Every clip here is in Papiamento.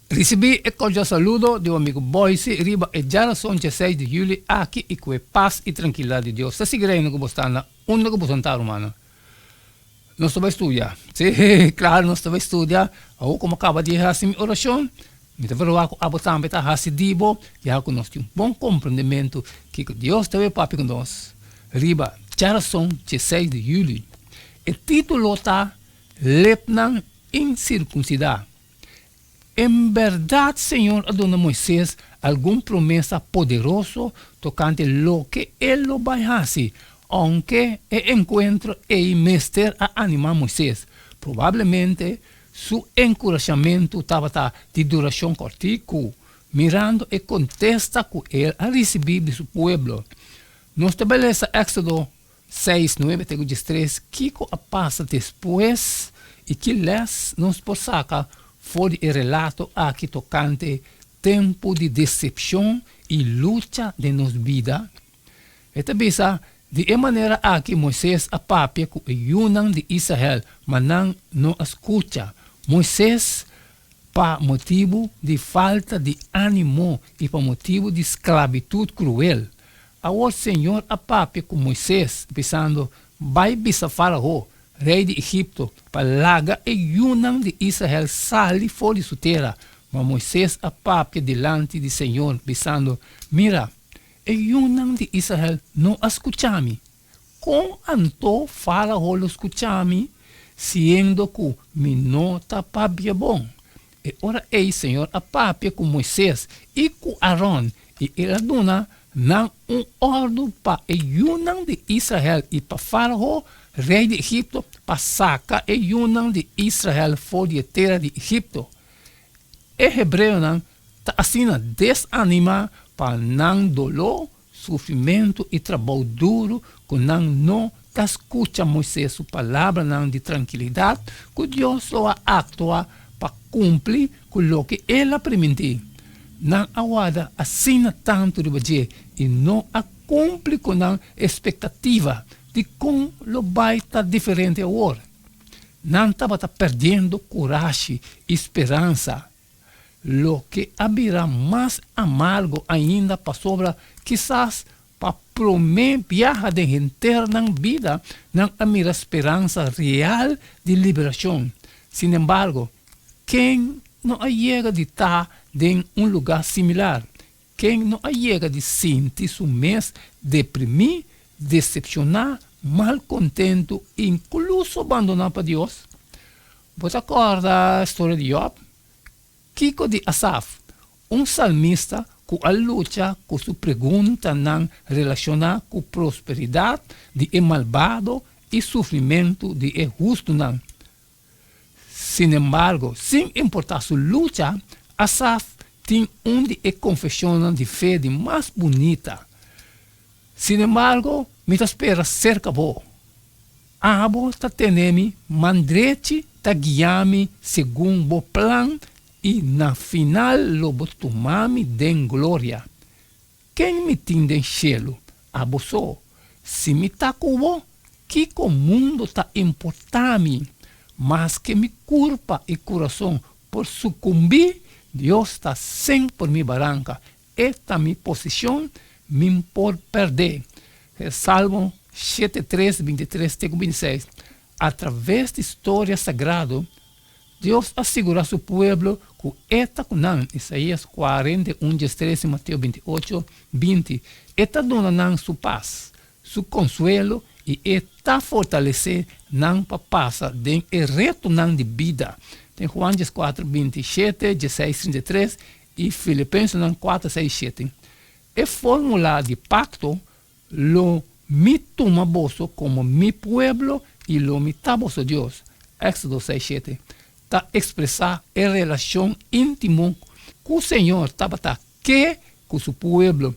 Risibí e kordial saludo di bo amigu Boyce riba e djarason djeseis di juli aki i ku e pas i trankilidat di Dios ta sigui reina ku bo sta na unda ku bo sentá rumannan. Nos ta bai studia. Sí, klaro nos ta bai studia. Awor ku mi a kaba di hasi mi orashon, mi ta verwagt ku abo tambe ta hasi di bo, ya ku nos tin un bon komprendementu kiko Dios ta bai papia ku nos riba djarason djeseis di juli. E título ta Lepnan Insirkunsidá. En bèrdat Señor a duna Moises algun promesa poderoso tokante loke e lo bai hasi, ounke e enkuentro ei mester a animá Moises. Probablemente su enkurashamentu tabata di durashon kòrtiku, mirando e kontesta ku el a risibí di su pueblo. Nos ta bai lesa Éksodo 6, 9 te ku 13, Kiko a pasa despues i ki lès nos por saka for di e relato aki tokante tempu di desepshon i lucha den nos bida? E ta bisa, Di e manera aki Moises a papia ku e yunan di Israel, ma nan no a skucha. Moises, pa motibu di falta di ánimo i pa motibu di sklabitut kruel, Awor Señor a papia ku Moises, bisando, Bai bisa Fárao, rei di Egipto, pa laga e yunan di Israel sali for di su tera. Ma Moises a papia dilanti di Señor, bisando, Mira, e yunan di Israel no a skucha mi. Kon anto Fárao lo skucha mi, siendo ku mi no ta papia bon? E ora ei Señor a papia ku Moises i ku Aron, i el a duna nan un òrdu pa e yunan di Israel i pa Fárao, rei di Egipto, pa saka e yunan di Israel for di e tera di Egipto. E hebreonan ta asina desanimá pa nan doló, sufrimentu i trabou duru ku nan no ta skucha Moisés su palabranan di trankilidat ku Dios lo a aktua pa kumpli ku loke el a primintí. Nan a warda asina tantu riba dje i no a kumpli ku nan espektativa. Dikon lo bai ta diferente awor? Nan tabata pèrdiendo kurashi i speransa. Loke a bira mas amargo ainda pasobra kisas pa promé biaha den henter nan bida nan a mira speransa real di liberashon. Sinembargo, ken no a yega di ta den un lugá similar? Ken no a yega di sinti su mes deprimí, desepshoná, malkontentu, inkluso bandoná pa Dios? Bo ta kòrda storia di Jòb? Kiko di Asaf, un salmista ku a lucha ku su preguntanan relashoná ku prosperidat di e malbado i sufrimentu di e hustunan? Sinembargo, sin importá su lucha, Asaf tin un di e konfeshonnan di fe di mas bunita, Sinembargo, mi ta spera serka bo. Abo ta tene mi man drechi, ta guia mi segun bo plan i na final lo bo tuma mi den gloria. Ken mi tin den shelu? Abo so. Si mi ta ku bo, kiko mundu ta importá mi? Maske mi kurpa i kurason por sukumbí, Dios ta semper mi baranka. E ta mi posishon, mi'n por pèrdè. Salmo shete tres, bintitres te ku bintiseis. Atraves di storia sagrado, Dios a sigurá su pueblo ku e ta ku nan, Isaías 41, 13 i Mateo 28, 20. E ta duna nan su pas, su konsuelo i e ta fortalesé nan pa pasa den e retonan di bida, den Juan 14, 27, 16, 33 i Filipensenan 4, 6, 7. E fórmula di pakto Lo mi tuma boso komo mi pueblo i lo mi ta boso Dios, Éksodo 6, 7, ta ekspresá e relashon íntimo ku Señor tabata ke ku su pueblo.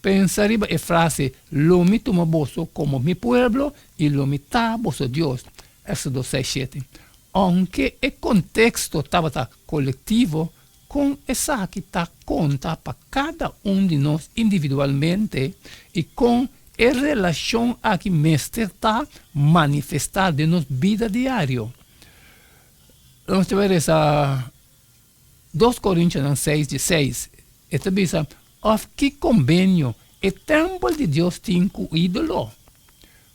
Pensa riba e frase lo mi tuma boso komo mi pueblo i lo mi ta boso Dios, Éksodo 6, 7. Ounke e konteksto tabata kolektivo, Kon esaki ta konta pa kada un di nos individualmente i kon e relashon aki mester ta manifestá den nos bida diario? Nos ta bai resa Dos Korintionan seis dieseis, e ta bisa, Òf ki kombenio e tèmpel di Dios tin ku ídolo?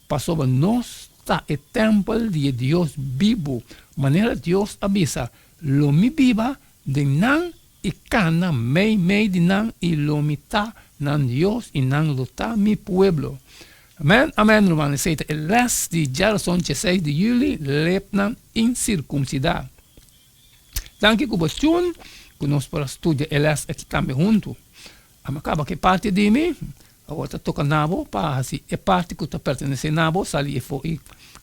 Pasobra nos ta e tèmpel di e Dios bibu, manera Dios a bisa, Lo mi biba den nan i kana meimei di nan i lo mi ta nan Dios i nan lo ta mi pueblo. Amèn, amèn, ruman, esei ta e lès di djarason dieseis di yüli, lepnan insirkumsidá. Danki ku bo tune ku nos por a studia e lès aki tambe huntu. Amo a kaba ku e parti di mi, awor ta toka na bo pa hasi e parti ku ta pertenesé na bo sali efo i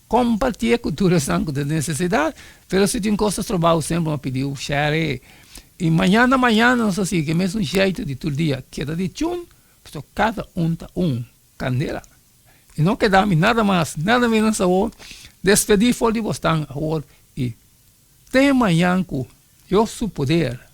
kompartié ku tur esnan ku ta den nesesidat. Pero si tin kos ta stroba bo semper mi a pidi bo share. I mañana mañana nos ta sigui ku e mesun sheitu di tur dia. Keda di tune pasobra kada un ta un kandela. I no keda mi nada mas nada menos awor despedí for di bosnan awor i Te mañan ku Dios su poder.